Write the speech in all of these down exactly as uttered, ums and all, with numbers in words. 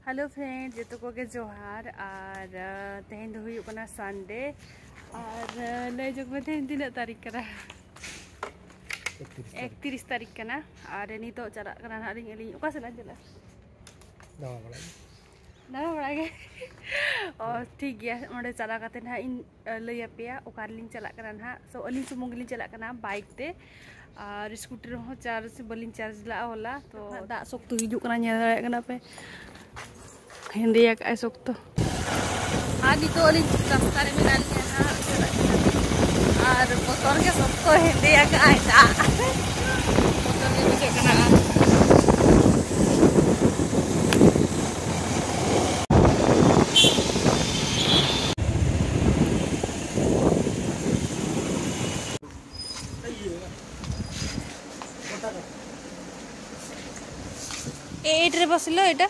Hello friend, ᱡᱚᱛᱚ ᱠᱚᱜᱮ ᱡᱚᱦᱟᱨ᱾ ᱟᱨ ᱟᱸ, ᱛᱮᱦᱮᱧ ᱫᱚ ᱦᱩᱭᱩᱜ ᱠᱟᱱᱟ Sunday᱾ ᱟᱨ ᱟᱸ, ᱞᱟᱹᱭ ᱡᱚᱜ ᱢᱮ, ᱛᱮᱦᱮᱧ ᱛᱤᱱᱟᱹᱜ ᱛᱟᱹᱨᱤᱠᱷ ᱠᱟᱱᱟ? ᱮᱠᱛᱤᱨᱤᱥ ᱛᱟᱹᱨᱤᱠᱷ ᱠᱟᱱᱟ᱾ ᱟᱨ ᱱᱤᱛᱚᱜ ᱪᱟᱞᱟᱜ ᱠᱟᱱᱟ ᱱᱟᱦᱟᱜ ᱞᱤᱧ, ᱟᱹᱞᱤᱧ ᱚᱠᱟ ᱥᱮᱫ ᱞᱟᱝ ᱪᱟᱞᱟᱜᱼᱟ? ᱫᱟᱬᱟ ᱵᱟᱲᱟᱭ᱾ ᱫᱟᱬᱟ ᱵᱟᱲᱟ ᱜᱮ᱾ ᱚ, ᱴᱷᱤᱠ ᱜᱮᱭᱟ, ᱚᱸᱰᱮ ᱪᱟᱞᱟᱣ ᱠᱟᱛᱮ ᱱᱟᱦᱟᱜ ᱤᱧ ᱟᱸ, ᱞᱟᱹᱭ ᱟᱯᱮᱭᱟ ᱚᱠᱟ ᱨᱮᱞᱤᱧ ᱪᱟᱞᱟᱜ ᱠᱟᱱᱟ ᱱᱟᱦᱟᱜ᱾ So, ᱟᱹᱞᱤᱧ ᱥᱩᱢᱩᱝ ᱜᱮᱞᱤᱧ ᱪᱟᱞᱟᱜ ᱠᱟᱱᱟ bike ᱛᱮ, ᱟᱨ scooty ᱨᱮᱦᱚᱸ charge ᱵᱟᱹᱞᱤᱧ charge ᱞᱟᱜᱼᱟ ᱦᱚᱞᱟ᱾ ᱛᱚ, ᱫᱟᱜ ᱥᱚᱠᱛᱚ ᱦᱤᱡᱩᱜ ᱠᱟᱱᱟ, ᱧᱮᱞ ᱫᱟᱲᱮᱭᱟᱜ ᱠᱟᱱᱟ ᱯᱮ᱾ ᱦᱮᱸᱫᱮ ᱟᱠᱟᱜᱼᱟᱭ ᱥᱚᱠᱛᱚ᱾ ᱟᱨ ᱱᱤᱛᱚᱜ ᱟᱹᱞᱤᱧ ᱨᱟᱥᱛᱟ ᱨᱮ ᱢᱮᱱᱟᱜ ᱞᱤᱧᱟ ᱱᱟᱦᱟᱜ, ᱪᱟᱞᱟᱜ ᱠᱟᱱᱟ᱾ ᱟᱨ ᱵᱚᱛᱚᱨ ᱜᱮ ᱥᱚᱠᱛᱚ ᱦᱮᱸᱫᱮ ᱟᱠᱟᱜᱼᱟᱭ ᱫᱟᱜ᱾ ᱵᱚᱛᱚᱨ ᱜᱮ ᱵᱩᱡᱷᱟᱹᱜ ᱠᱟᱱᱟ᱾ ᱟᱨ ଏଇଟରେ ବସିଲ ଏଇଟା।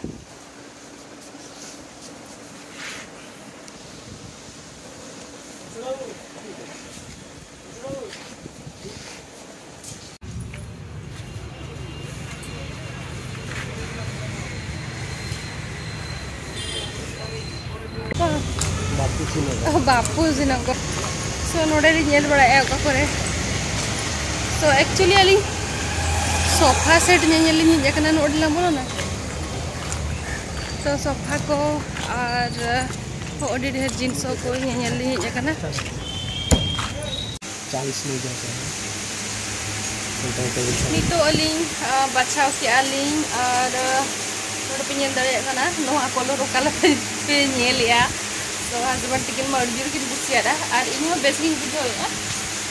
ᱵᱟᱯᱩ ᱥᱤᱱᱚᱜᱚᱨ᱾ ᱚ, ᱵᱟᱯᱩ ᱥᱤᱱᱚᱜᱚᱨ᱾ So, ᱱᱚᱰᱮ ᱞᱤᱧ ᱧᱮᱞ ᱵᱟᱲᱟᱭᱮᱫᱼᱟ ᱚᱠᱟ ᱠᱚᱨᱮ᱾ So, actually ᱟᱹᱞᱤᱧ sofa set ᱧᱮᱧᱮᱞ ᱞᱤᱧ ᱦᱮᱡ ᱟᱠᱟᱱᱟ, ᱱᱚᱰᱮ ᱞᱟᱝ ᱵᱚᱞᱚᱱᱟ᱾ ᱛᱚ, sofa ᱠᱚ ᱟᱨ ᱟᱹᱰᱤ ᱰᱷᱮᱨ ᱡᱤᱱᱤᱥ ᱠᱚ ᱧᱮᱧᱮᱞ ᱞᱤᱧ ᱦᱮᱡ ᱟᱠᱟᱱᱟ᱾ ᱪᱟᱞᱤᱥ ᱞᱮ ᱤᱫᱤ ᱠᱟᱜᱼᱟ᱾ ᱱᱤᱛᱚᱜ ᱟᱹᱞᱤᱧ, ᱟ, ᱵᱟᱪᱷᱟᱣ ᱠᱮᱜᱼᱟ ᱞᱤᱧ, ᱟᱨ, ᱟ, ᱱᱚᱰᱮ ᱯᱮ ᱧᱮᱞ ᱫᱟᱲᱮᱭᱟᱜ ᱠᱟᱱᱟ, ᱱᱚᱣᱟ colour ᱚᱠᱟ ᱞᱮᱠᱟ ᱯᱮ ᱧᱮᱞᱮᱜᱼᱟ᱾ So, husband ᱛᱟᱹᱠᱤᱱ ᱢᱟ ᱟᱹᱰᱤ ᱡᱳᱨ ᱠᱤᱱ ᱠᱩᱥᱤᱭᱟᱫᱟ, ᱟᱨ ᱤᱧ ᱦᱚᱸ ᱵᱮᱥ ᱜᱤᱧ ᱵᱩᱡᱷᱟᱹᱣᱮᱫᱼᱟ,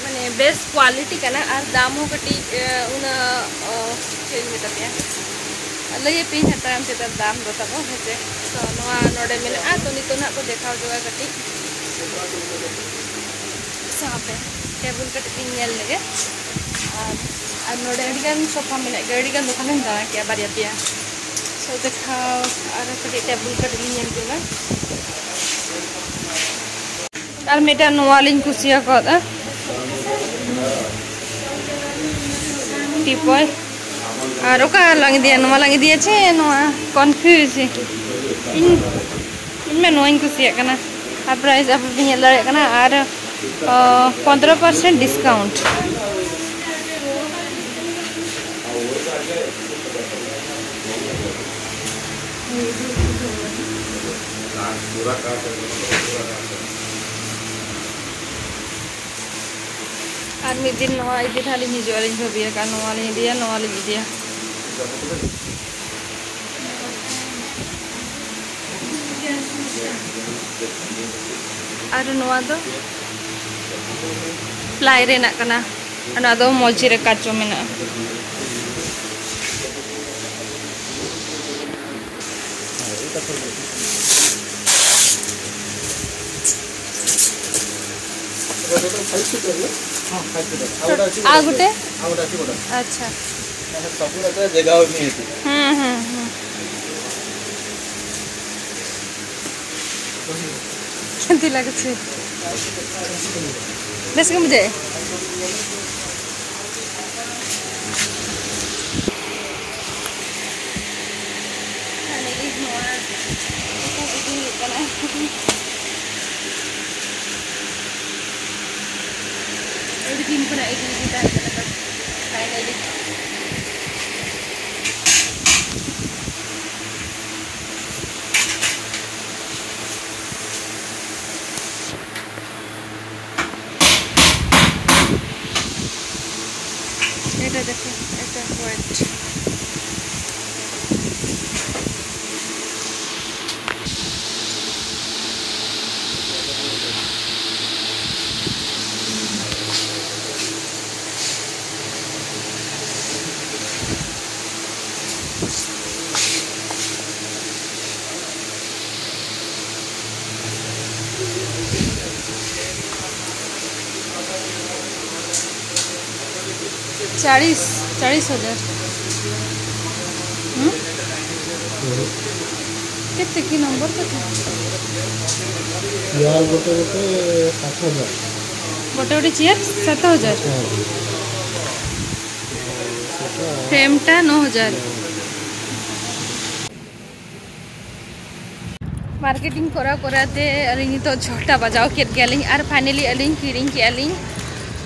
ᱢᱟᱱᱮ, ᱵᱮᱥ quality ᱠᱟᱱᱟ, ᱟᱨ ᱫᱟᱢ ᱦᱚᱸ ᱠᱟᱹᱴᱤᱡ, ᱮ, ᱩᱱᱟᱹᱜ, ᱚ, ᱪᱮᱫ ᱤᱧ ᱢᱮᱛᱟ ᱯᱮᱭᱟ, ᱞᱟᱹᱭ ᱟᱯᱮᱭᱟᱹᱧ ᱦᱟᱸᱜ ᱛᱟᱭᱚᱢ ᱛᱮ ᱫᱟᱢ ᱫᱚ ᱛᱟᱵᱚ, ᱦᱮᱸ ᱥᱮ᱾ So, ᱱᱚᱣᱟ ᱱᱚᱰᱮ ᱢᱮᱱᱟᱜᱼᱟ, ᱛᱚ, ᱱᱤᱛᱚᱜ ᱱᱟᱦᱟᱜ ᱠᱚ ᱫᱮᱠᱷᱟᱣ ᱡᱚᱜᱟ ᱠᱟᱹᱴᱤᱡ᱾ ᱥᱟᱶᱛᱮ table ᱠᱟᱹᱴᱤᱡ ᱞᱤᱧ ᱧᱮᱞ ᱞᱮᱜᱮ᱾ ᱟᱨ, ᱟᱨ ᱱᱚᱰᱮ ᱟᱹᱰᱤᱜᱟᱱ sofa ᱢᱮᱱᱟᱜ ᱜᱮᱭᱟ, ᱟᱹᱰᱤᱜᱟᱱ ᱫᱚᱠᱟᱱ ᱞᱤᱧ ᱫᱟᱬᱟ ᱠᱮᱜᱼᱟ, ᱵᱟᱨᱭᱟ ᱯᱮᱭᱟ᱾ So, ᱫᱮᱠᱷᱟᱣ, ᱟᱨ ᱠᱟᱹᱴᱤᱡ table ᱠᱟᱹᱴᱤᱡ ᱞᱤᱧ ᱧᱮᱞ ᱠᱮᱫᱟ᱾ ᱟᱨ ᱢᱤᱫᱴᱟᱝ ᱱᱚᱣᱟ ᱞᱤᱧ ᱠᱩᱥᱤᱭᱟᱠᱟᱫᱟ, ᱴᱤᱯᱚᱭ᱾ ᱟᱨ ᱚᱠᱟ ᱞᱟᱝ ᱤᱫᱤᱭᱟ? ᱱᱚᱣᱟ ᱞᱟᱝ ᱤᱫᱤᱭᱟ ᱪᱮ ᱱᱚᱣᱟ? ᱠᱚᱱᱯᱷᱤᱭᱩᱡᱽ᱾ ᱤᱧ, ᱤᱧ ᱢᱟ ᱱᱚᱣᱟᱧ ᱠᱩᱥᱤᱭᱟᱜ ᱠᱟᱱᱟ᱾ ᱟᱨ ᱯᱨᱟᱭᱤᱥ ᱟᱯᱮ ᱯᱮ ᱧᱮᱞ ᱫᱟᱲᱮᱭᱟᱜ ᱠᱟᱱᱟ᱾ ᱟᱨ, ᱚ, ᱯᱚᱱᱫᱽᱨᱚ ᱯᱟᱨᱥᱮᱱᱴ ᱰᱤᱥᱠᱟᱣᱩᱱᱴ᱾ ᱟᱨ ᱢᱤᱫ ᱫᱤᱱ ᱱᱚᱣᱟ ᱤᱫᱤ ᱱᱟᱦᱟᱜ ᱞᱤᱧ ᱦᱤᱡᱩᱜᱼᱟ, ᱞᱤᱧ ᱵᱷᱟᱹᱵᱤ ᱟᱠᱟᱫᱼᱟ, ᱱᱚᱣᱟ ᱞᱤᱧ ᱤᱫᱤᱭᱟ, ᱱᱚᱣᱟ ᱞᱤᱧ ᱤᱫᱤᱭᱟ᱾ ᱟᱨ ᱱᱚᱣᱟ ᱫᱚ ᱯᱞᱟᱭ ᱨᱮᱱᱟᱜ ᱠᱟᱱᱟ, ᱚᱱᱟ ᱫᱚ ᱢᱚᱡᱽ ᱨᱮ ᱠᱟᱪᱚ ᱢᱮᱱᱟᱜᱼᱟ᱾ ᱟᱨ ᱜᱚᱴᱮ? ᱟᱪᱪᱷᱟ᱾ ᱦᱩᱸ, ᱦᱩᱸ, ᱦᱩᱸ᱾ ᱪᱮᱫ ᱞᱟᱜᱟᱜ ᱪᱮ? ᱵᱮᱥ ᱜᱮᱢ ᱵᱩᱡᱷᱟᱹᱣᱮᱫᱼᱟ? ᱟᱨ ᱱᱤᱛ ᱱᱚᱣᱟ ᱩᱛᱩ ᱤᱫᱤ ᱦᱩᱭᱩᱜ ᱠᱟᱱᱟ᱾ ᱟᱹᱰᱤ ᱫᱤᱱ ᱠᱷᱚᱱᱟᱜ ᱤᱫᱤ ᱤᱫᱤ ᱛᱟᱦᱮᱸ ᱠᱟᱱᱟ ᱛᱚ, finally᱾ এটা দেখো, এটা হোয়াইট। ଚାଳିଶ, ଚାଳିଶ ହଜାର। ହୁଁ? କେତେ, କି ନମ୍ବର କେତେ? ଚେୟାର ଗୋଟେ ଗୋଟେ ସାତ ହଜାର। ଗୋଟେ ଗୋଟେ ଚେୟାର ସାତ ହଜାର। ସାତ ହଜାର। ᱯᱷᱨᱮᱢ ᱴᱟ ᱱᱚ ᱦᱟᱡᱟᱨ᱾ ᱢᱟᱨᱠᱮᱴᱤᱝ ᱠᱚᱨᱟᱣ ᱠᱚᱨᱟᱣ ᱛᱮ ᱟᱹᱞᱤᱧ ᱱᱤᱛᱚᱜ ᱪᱷᱚᱴᱟ ᱵᱟᱡᱟᱣ ᱠᱮᱫ ᱜᱮᱭᱟᱞᱤᱧ᱾ ᱟᱨ ᱯᱷᱟᱭᱱᱟᱞᱤ ᱟᱹᱞᱤᱧ ᱠᱤᱨᱤᱧ ᱠᱮᱜᱼᱟ ᱞᱤᱧ,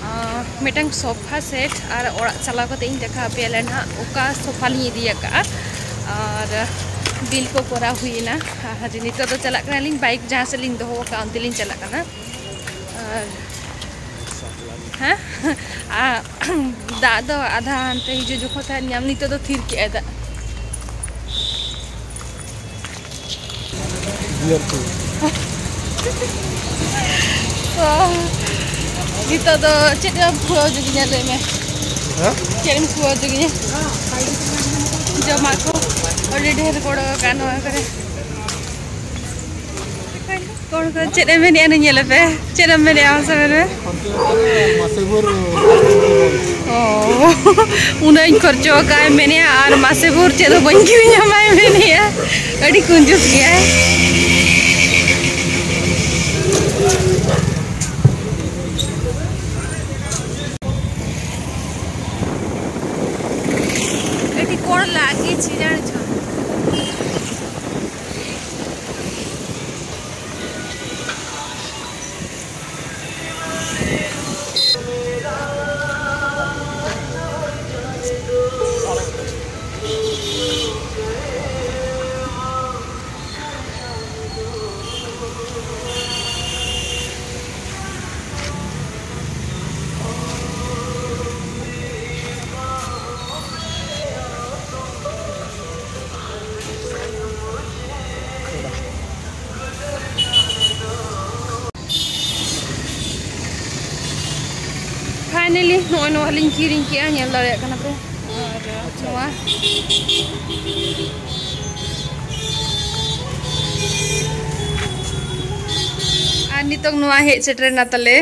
ᱟᱸ, ᱢᱤᱫᱴᱟᱝ ᱥᱳᱯᱷᱟ ᱥᱮᱴ᱾ ᱟᱨ ᱚᱲᱟᱜ ᱪᱟᱞᱟᱣ ᱠᱟᱛᱮ ᱤᱧ ᱫᱮᱠᱷᱟᱣ ᱟᱯᱮᱭᱟ ᱞᱮ ᱱᱟᱦᱟᱜ ᱚᱠᱟ ᱥᱳᱯᱷᱟ ᱞᱤᱧ ᱤᱫᱤ ᱟᱠᱟᱫᱼᱟ᱾ ᱟᱨ ᱵᱤᱞ ᱠᱚ ᱠᱚᱨᱟᱣ ᱦᱩᱭᱮᱱᱟ᱾ ᱟᱨ ᱱᱤᱛᱚᱜ ᱫᱚ ᱪᱟᱞᱟᱜ ᱠᱟᱱᱟᱞᱤᱧ, ᱵᱟᱭᱤᱠ ᱡᱟᱦᱟᱸ ᱥᱮᱫ ᱞᱤᱧ ᱫᱚᱦᱚ ᱟᱠᱟᱫᱼᱟ ᱚᱱᱛᱮ ᱞᱤᱧ ᱪᱟᱞᱟᱜ ᱠᱟᱱᱟ᱾ ᱟᱨ ᱦᱮᱸ, ᱟᱨ ᱫᱟᱜ ᱫᱚ ᱟᱫᱷᱟ ᱦᱟᱱᱛᱮ ᱦᱤᱡᱩᱜ ᱡᱚᱠᱷᱚᱱ ᱛᱟᱦᱮᱸᱫ ᱧᱟᱢ, ᱱᱤᱛᱚᱜ ᱫᱚ ᱛᱷᱤᱨ ᱠᱮᱜᱼᱟᱭ ᱫᱟᱜ᱾ ᱛᱚ, ᱱᱤᱛᱚᱜ ᱫᱚ ᱪᱮᱫ ᱮᱢ ᱠᱷᱩᱣᱟᱹᱣ ᱦᱚᱪᱚ ᱠᱤᱧᱟ, ᱞᱟᱹᱭ ᱢᱮ? ᱦᱮᱸ? ᱪᱮᱫ ᱮᱢ ᱠᱷᱩᱣᱟᱹᱣ ᱦᱚᱪᱚ ᱠᱤᱧᱟ? ᱡᱚᱢᱟᱜ ᱠᱚ ᱟᱹᱰᱤ ᱰᱷᱮᱨ ᱜᱚᱲᱚ ᱟᱠᱟᱱ ᱱᱚᱣᱟ ᱠᱚᱨᱮ᱾ ᱠᱚᱲ ᱠᱚ ᱪᱮᱫ ᱮᱢ ᱢᱮᱱᱮᱫᱼᱟ? ᱱᱩᱭ ᱧᱮᱞᱮ ᱯᱮ, ᱪᱮᱫ ᱮᱢ ᱢᱮᱱᱮᱫᱼᱟ? ᱢᱟᱥᱮ ᱢᱮᱱ ᱢᱮ᱾ ᱢᱟᱥᱮ ᱵᱷᱳᱨ᱾ ᱚ, ᱩᱱᱟᱹᱜ ᱤᱧ ᱠᱷᱚᱨᱪᱚ ᱟᱠᱟᱫᱼᱟ ᱢᱮᱱᱮᱫᱼᱟ, ᱟᱨ ᱢᱟᱥᱮ ᱵᱷᱳᱨ ᱪᱮᱫ ᱦᱚᱸ ᱵᱟᱹᱧ ᱠᱤᱨᱤᱧ ᱟᱢᱟᱭ ᱢᱮᱱᱮᱫᱼᱟ᱾ ᱟᱹᱰᱤ ᱠᱩᱧᱡᱩᱥ ᱜᱮᱭᱟᱭ᱾ ᱟᱹᱰᱤ ᱠᱚᱲ ᱞᱟᱜᱮ ᱪᱷᱤᱲᱟᱹᱲ ᱪᱷᱚᱲ᱾ Finally, ᱱᱚᱜᱼᱚᱭ ᱱᱚᱣᱟ ᱞᱤᱧ ᱠᱤᱨᱤᱧ ᱠᱮᱜᱼᱟ, ᱧᱮᱞ ᱫᱟᱲᱮᱭᱟᱜ ᱠᱟᱱᱟ ᱯᱮ᱾ ᱟᱨ ᱱᱚᱣᱟ, ᱟᱨ ᱱᱤᱛᱚᱜ ᱱᱚᱣᱟ ᱦᱮᱡ ᱥᱮᱴᱮᱨ ᱮᱱᱟ ᱛᱟᱞᱮ᱾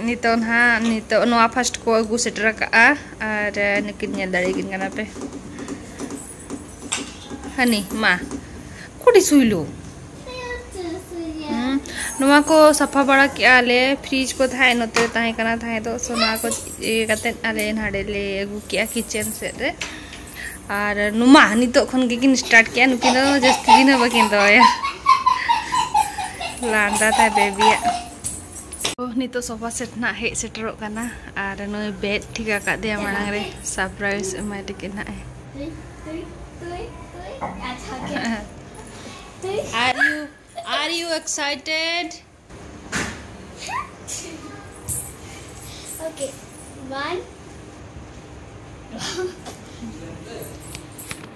ᱱᱤᱛᱚᱜ ᱱᱟᱦᱟᱜ, ᱱᱤᱛᱚᱜ ᱱᱚᱣᱟ first ᱠᱚ ᱟᱹᱜᱩ ᱥᱮᱴᱮᱨ ᱟᱠᱟᱫᱼᱟ᱾ ᱟᱨ ᱱᱩᱠᱤᱱ ᱧᱮᱞ ᱫᱟᱲᱮᱭᱟᱠᱤᱱ ᱠᱟᱱᱟ ᱯᱮ᱾ ᱦᱟᱹᱱᱤ, ᱢᱟ᱾ ᱠᱩᱲᱤ ᱥᱩᱭᱞᱩ᱾ ᱦᱩᱸ, ᱱᱚᱣᱟ ᱠᱚ ᱥᱟᱯᱷᱟ ᱵᱟᱲᱟ ᱠᱮᱜᱼᱟ ᱞᱮ, ᱯᱷᱨᱤᱡᱽ ᱠᱚ ᱛᱟᱦᱮᱸ ᱱᱚᱛᱮ ᱨᱮ ᱛᱟᱦᱮᱸ ᱠᱟᱱᱟ, ᱛᱟᱦᱮᱸ ᱫᱚ᱾ ᱥᱚ ᱱᱚᱣᱟ ᱠᱚ ᱤᱭᱟᱹ ᱠᱟᱛᱮᱫ ᱟᱞᱮ ᱱᱟᱰᱮ ᱞᱮ ᱟᱹᱜᱩ ᱠᱮᱜᱼᱟ ᱠᱤᱪᱮᱱ ᱥᱮᱫ ᱨᱮ᱾ ᱟᱨ ᱱᱚᱣᱟ ᱱᱤᱛᱚᱜ ᱠᱷᱚᱱ ᱜᱮᱠᱤᱱ ᱥᱴᱟᱨᱴ ᱠᱮᱜᱼᱟ, ᱱᱩᱠᱤᱱ ᱫᱚ ᱡᱟᱹᱥᱛᱤ ᱫᱤᱱ ᱦᱚᱸ ᱵᱟᱹᱠᱤᱱ ᱫᱚᱦᱚᱭᱟ᱾ ᱞᱟᱸᱫᱟ ᱛᱟᱭ ᱵᱮᱵᱤᱭᱟᱜ᱾ ᱛᱚ, ᱱᱤᱛᱚᱜ ᱥᱳᱯᱷᱟ ᱥᱮᱴ ᱱᱟᱜ ᱦᱮᱡ ᱥᱮᱴᱮᱨᱚᱜ ᱠᱟᱱᱟ ᱟᱨ ᱱᱩᱭ ᱵᱮᱰ ᱴᱷᱤᱠ ᱟᱠᱟᱫᱮᱭᱟ ᱢᱟᱲᱟᱝ ᱨᱮ, ᱥᱟᱨᱯᱨᱟᱭᱤᱡᱽ ᱮᱢᱟᱭ ᱞᱟᱹᱜᱤᱫ ᱱᱟᱜ ᱮ᱾ ᱟᱪᱪᱷᱟ, okay. Are you, are you excited? Okay, one.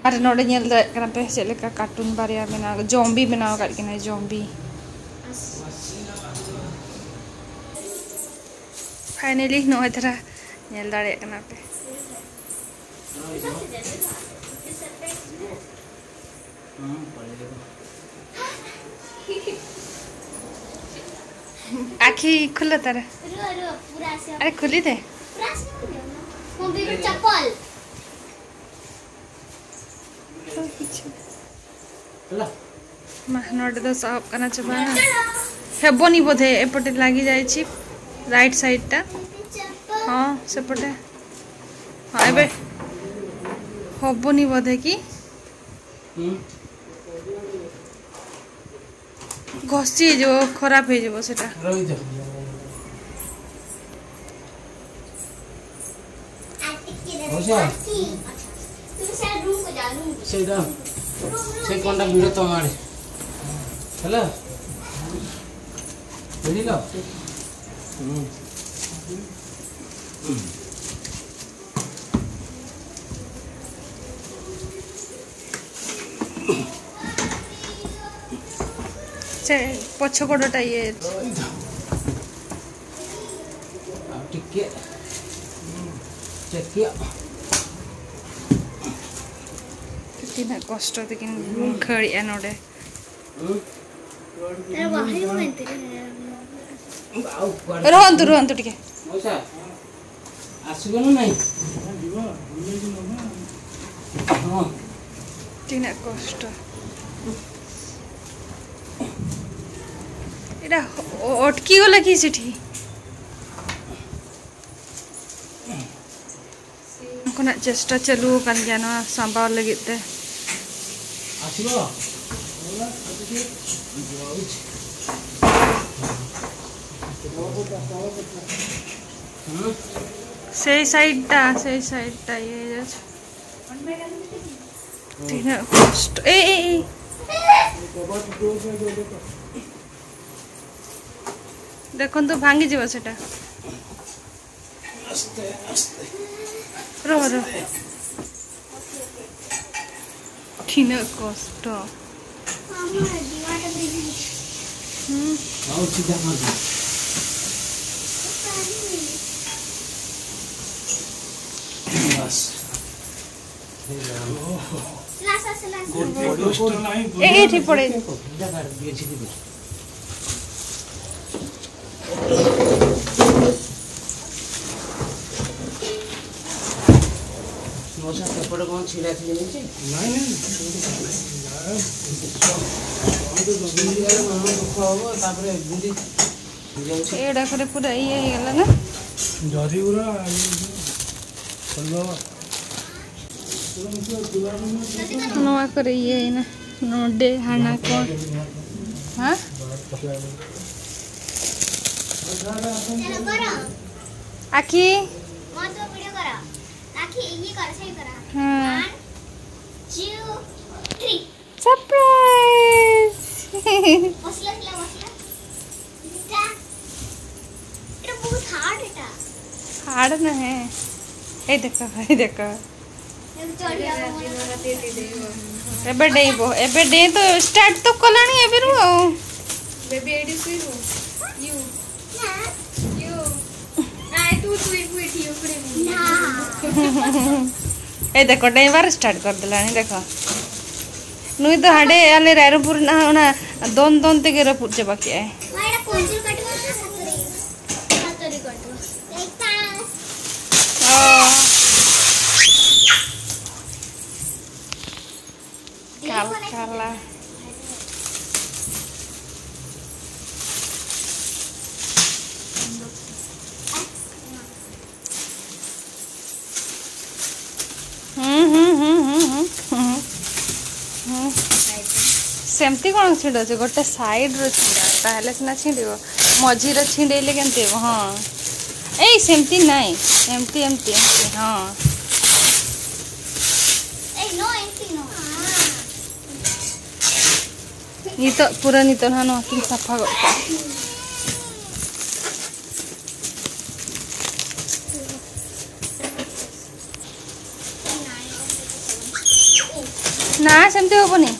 ᱟᱨ ᱱᱚᱰᱮ ᱧᱮᱞ ᱫᱟᱲᱮᱭᱟᱜ ᱠᱟᱱᱟ ᱯᱮ ᱪᱮᱫ ᱞᱮᱠᱟ ᱠᱟᱨᱴᱩᱱ ᱵᱟᱨᱭᱟ ᱵᱮᱱᱟᱣ, ᱡᱚᱢᱵᱤ ᱵᱮᱱᱟᱣ ᱟᱠᱟᱫ ᱠᱤᱱᱟᱭ, ᱡᱚᱢᱵᱤ᱾ ᱯᱷᱟᱭᱱᱟᱞᱤ ᱱᱚᱜᱼᱚᱭ ᱫᱷᱟᱨᱟ ᱧᱮᱞ ᱫᱟᱲᱮᱭᱟᱜ ᱠᱟᱱᱟ ᱯᱮ᱾ आँखी खुला तारा। रुको, रुको, पूरा से। अरे खुली दे। पूरा से नहीं होना। मम्मी को चप्पल। ᱢᱟ, ᱱᱚᱰᱮ ᱫᱚ ᱥᱟᱦᱚᱵ ᱠᱟᱱᱟ ᱪᱟᱵᱟ᱾ ହେବନି ବୋଧେ, ଏପଟେ ଲାଗି ଯାଇଛି, ରାଇଟ୍ ସାଇଡ୍ଟା। ହଁ, ସେପଟେ। ହଁ, ଏବେ ହେବନି ବୋଧେ କି? ହୁଁ। ଘଷି ହେଇଯିବ, ଖରାପ ହେଇଯିବ ସେଟା। ରହିଯାଅ। ମଉସା, ସେଇଟା, ସେ କଣଟା ଭିଡ଼ ତମ ଆଡ଼େ। ହେଲା? ବୁଝିଲ? ହୁଁ। ସେ ପଛ ଗୋଡ଼ଟା ଇଏ ଅଛି। ଆଉ ଟିକେ। ହୁଁ। ଚେକ୍ କିଆ। ᱛᱤᱱᱟᱹᱜ ᱠᱚᱥᱴᱚ ᱛᱮᱠᱤᱱ ᱠᱷᱟᱹᱲᱮᱜᱼᱟ ᱱᱚᱰᱮ᱾ ᱦᱩᱸ? ᱟᱨ ᱵᱟᱦᱨᱮ ᱠᱚ ᱢᱮᱱᱛᱮ᱾ ଆଉ କୁଆଡ଼େ? ରୁହନ୍ତୁ, ରୁହନ୍ତୁ ଟିକେ। ମଉସା, ଆସିବ ନା ନାଇଁ? ହଁ। ᱛᱤᱱᱟᱹᱜ ᱠᱚᱥᱴᱚ᱾ ᱮ ᱚ-, ᱚᱴᱠᱤ ᱜᱚᱞᱟ ᱠᱤ ᱥᱮᱴᱷᱤ? ᱠᱷᱚᱱᱟᱜ ᱪᱮᱥᱴᱟ ᱪᱟᱹᱞᱩ ᱟᱠᱟᱱ ᱜᱮᱭᱟ ᱱᱚᱣᱟ ᱥᱟᱸᱵᱟᱣ ᱞᱟᱹᱜᱤᱫ ᱛᱮ᱾ সেই সাইডটা, সেই সাইডটা, ইয়ে যাচ্ছে। ᱛᱤᱱᱟᱹᱜ ᱠᱚᱥᱴᱚ᱾ ᱮᱭ, ᱮᱭ, ᱮᱭ᱾ ᱫᱮᱠᱷᱚᱱ ᱛᱚ ᱵᱷᱟᱝᱜᱤ ᱡᱤᱵᱟ ᱥᱮᱴᱟ᱾ ᱟᱥᱛᱮ, ᱟᱥᱛᱮ᱾ ᱨᱚᱦ, ᱨᱚᱦ᱾ ᱛᱤᱱᱟᱹᱜ ᱠᱚᱥᱴᱚ᱾ ᱦᱩᱸ᱾ ᱵᱟᱥ᱾ ᱮ, ᱮ, ᱴᱷᱤᱠ ᱯᱚᱲᱮ᱾ ଏଇଟା କରେ ପୁରା ଇଏ ହେଇଗଲା ନା? ଜରି ଗୁରା ଭଲ। ᱱᱚᱣᱟ ᱠᱚᱨᱮ ᱤᱭᱟᱹᱭᱮᱱᱟ, ᱱᱚᱰᱮ ᱦᱟᱱᱟ ᱠᱚ᱾ ᱦᱮᱸ? ᱟᱠᱷᱤ? ᱦᱮᱸ। সারপ্রাইজ। বসলে, বসলে, বসলে। এটা, এটা বহুত হার্ড এটা। হার্ড না হে। এই দেখো, এই দেখো। ଏବେ ଡେଇଁବ, ଏବେ ଡେଇଁ ତ ଷ୍ଟାର୍ଟ ତ କଲାଣି ଏବେରୁ ଆଉ। ବେବି ଏଇଠି ଶୋଇବୁ। ୟୁ। ୟୁ। ନାଇଁ, ତୁ ଶୋଇବୁ ଏଠି ଉପରେ। ଏ ଦେଖ, ଡେଇଁବାର ଷ୍ଟାର୍ଟ କରିଦେଲାଣି। ଦେଖ, ᱱᱩᱭ ᱫᱚ ᱦᱟᱸᱰᱮ ᱟᱞᱮ ᱨᱟᱭᱨᱚᱝᱯᱩᱨ ᱨᱮᱱᱟᱜ ᱚᱱᱟ ᱫᱚᱱ ᱫᱚᱱ ᱛᱮᱜᱮ ᱨᱟᱹᱯᱩᱫ ᱪᱟᱵᱟ ᱠᱮᱜᱼᱟᱭ᱾ ᱢᱟ, ᱮᱴᱟ ᱠᱚᱧᱡᱩᱨ ᱠᱟᱴᱩᱣᱟ ᱥᱮ ᱦᱟᱛᱩᱨᱤ? ᱦᱟᱛᱩᱨᱤ ᱠᱟᱴᱩᱣᱟ। ᱚ। ᱠᱟᱞᱠᱟᱞᱟ। ସେମିତି କ'ଣ ଛିଣ୍ଡଉଛୁ? ଗୋଟେ ସାଇଡ୍‌ରୁ ଛିଣ୍ଡା, ତାହେଲେ ସିନା ଛିଣ୍ଡିବ। ମଝିରେ ଛିଣ୍ଡେଇଲେ କେମିତି ହେବ? ହଁ, ଏଇ ସେମିତି ନାଇଁ, ଏମିତି, ଏମିତି, ଏମିତି। ହଁ, ଏଇ ନୋ, ଏମିତି ନୋ। ᱱᱤᱛᱚᱜ ᱯᱩᱨᱟᱹ ᱱᱤᱛᱚᱜ ᱱᱟᱦᱟᱜ ᱱᱚᱣᱟ ᱠᱤᱱ ᱥᱟᱯᱷᱟ ᱜᱚᱫ ᱠᱟᱜᱼᱟ᱾ ନା, ସେମିତି ହବନି।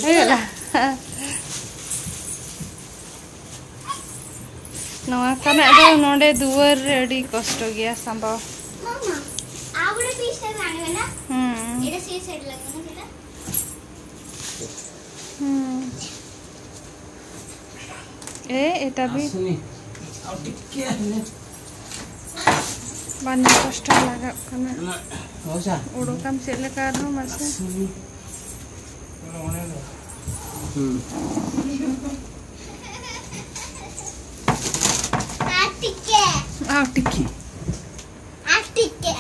ହେଇଗଲା। ᱱᱚᱣᱟ ᱠᱟᱱᱟ ᱫᱚ ᱱᱚᱰᱮ ᱫᱩᱣᱟᱹᱨ ᱨᱮ ᱟᱹᱰᱤ ᱠᱚᱥᱴᱚ ᱜᱮᱭᱟ ᱥᱟᱢᱵᱟᱣ᱾ ᱢᱟᱢᱟ, ᱟᱵᱲᱮ ᱯᱤᱥ ᱴᱟᱜ ᱟᱬᱜᱚᱱᱟ᱾ ᱦᱩᱸ᱾ ଏଇଟା ସେ ସେଟ୍ ଲାଗିବ ନା ସେଟା? ହୁଁ। ଏ, ଏଇଟା ବି। ଆସୁନି। ଆଉ ଟିକେ ହେଲେ। ବାନ୍ଧିବା କଷ୍ଟ ଲାଗାᱜ ᱠᱟᱱᱟ। ᱢᱟ, ᱢᱚᱡᱟ। ᱩᱰᱩᱠᱟᱢ ᱪᱮᱫ ᱞᱮᱠᱟ ᱟᱨᱦᱚᱸ ᱢᱟᱥᱮ? ᱟᱹᱥᱩᱞᱤ᱾ ᱦᱩᱸ᱾ ᱟᱨ ᱴᱤᱠᱮ᱾ ᱟᱨ ᱴᱤᱠᱮ᱾ ᱟᱨ ᱴᱤᱠᱮ᱾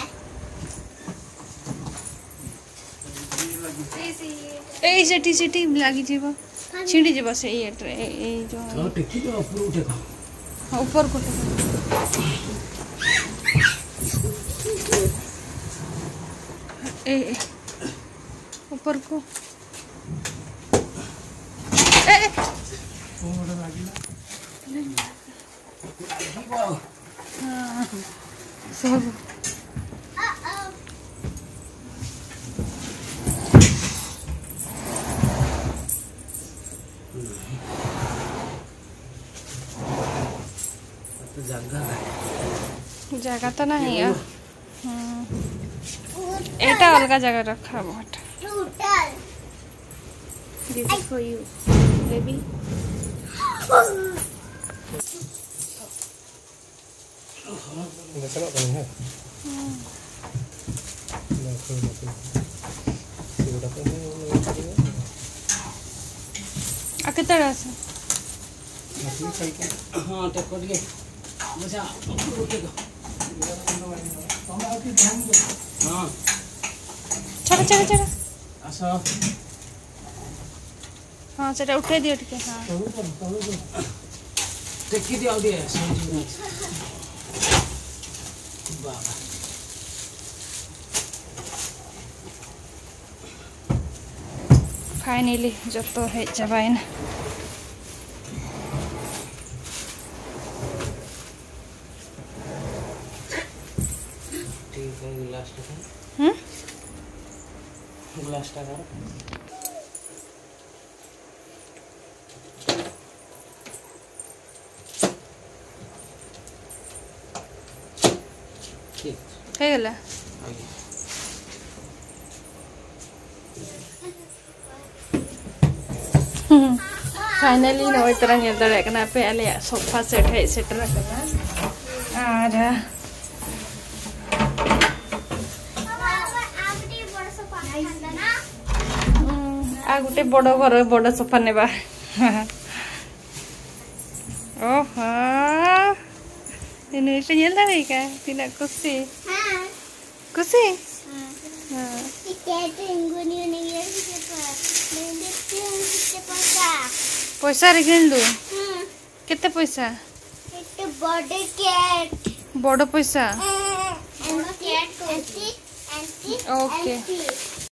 ଏଇ ସେଠି, ସେଠି ଲାଗିଯିବ। ଛିଣ୍ଡିଯିବ ସେ ଇଏଟା, ଏଇ, ଏଇ ଯୋଉ। ହଁ, ଟେକି ଦିଅ, ଉପରୁ ଉଠେଇ ଦିଅ। ହଁ, ଉପରକୁ ଉଠେଇ ଦିଅ। ଏ, ଏ, ଉପରକୁ। ଏ, ଏ। କ'ଣ ଗୋଟେ ଲାଗିଲା? ହଁ, ସବୁ। ଜାଗା ନାହିଁ। ଜାଗା ତ ନାହିଁ ଆଉ। ହୁଁ। ଏଇଟା ଅଲଗା ଜାଗାରେ ରଖା ହବ ଏଟା। This is for you, baby। ᱱᱟᱥᱮᱱᱟᱜ ᱛᱟᱭᱚᱢ, ᱦᱮᱸ? ᱦᱩᱸ᱾ ᱵᱟᱠᱷᱟᱱ ᱵᱟᱠᱚ ᱥᱤ ᱜᱚᱴᱟ ᱠᱚ ᱦᱚᱸ ᱞᱟᱹᱭ ᱠᱮᱫᱟ᱾ ᱟᱨ ᱠᱮᱛᱮ ᱦᱚᱲ ᱟᱥᱮ? ᱵᱟᱠᱚ ᱠᱷᱟᱭ ᱠᱮᱫᱟ᱾ ᱦᱚᱸ, ᱛᱮ ᱠᱚ ᱫᱤᱭᱮ᱾ ᱵᱩᱡᱷᱟ, ᱩᱱᱠᱩ ᱫᱚ᱾ ᱦᱚᱸ᱾ ᱪᱟᱞᱟ, ᱪᱟᱞᱟ, ᱪᱟᱞᱟ᱾ ᱟᱥᱚ᱾ ହଁ, ସେଟା ଉଠେଇ ଦିଅ ଟିକେ। ହଁ। ଟେକି ଦିଅ ଆଉ ଟିକେ। ବାବା। ଫାଇନାଲି ᱡᱚᱛᱚ ᱦᱮᱡ ᱪᱟᱵᱟᱭᱮᱱᱟ᱾ ᱴᱷᱤᱠ ᱜᱮᱭᱟ, ᱜᱞᱟᱥ ᱴᱟᱠᱟ᱾ ᱦᱩᱸ? ᱜᱞᱟᱥ ᱴᱟᱠᱟ᱾ ᱴᱷᱤᱠ᱾ ହେଇଗଲା। ଆଜ୍ଞା। ଫାଇନାଲି ᱱᱚᱜᱼᱚᱭ ᱛᱚᱨᱟ ᱧᱮᱞ ᱫᱟᱲᱮᱭᱟᱜ ᱠᱟᱱᱟ ᱯᱮ, ᱟᱞᱮᱭᱟᱜ ᱥᱳᱯᱷᱟ ᱥᱮᱴ ᱦᱮᱡ ᱥᱮᱴᱮᱨ ᱟᱠᱟᱱᱟ᱾ ᱟᱨ ᱟᱨ ଗୋଟେ ବଡ଼ ଘର, ବଡ଼ ସୋଫା ନେବା। ᱚ ᱦᱚᱸ, ᱱᱩᱭ ᱯᱮ ᱧᱮᱞ ᱫᱟᱲᱮᱭᱟᱠᱟᱫ ᱛᱤᱱᱟᱹᱜ ᱠᱩᱥᱤ᱾ ᱦᱮᱸ᱾ ᱠᱩᱥᱤ? ᱦᱮᱸ᱾ ᱦᱮᱸ। ପଇସା ରେ କିଣିଲୁ? ହୁଁ। କେତେ ପଇସା? ଏତେ ବଡ଼ କ୍ୟାଟ୍। ବଡ଼ ପଇସା? ଏମିତି, ଏମିତି, ଏମିତି, ଓକେ। ଏମିତି।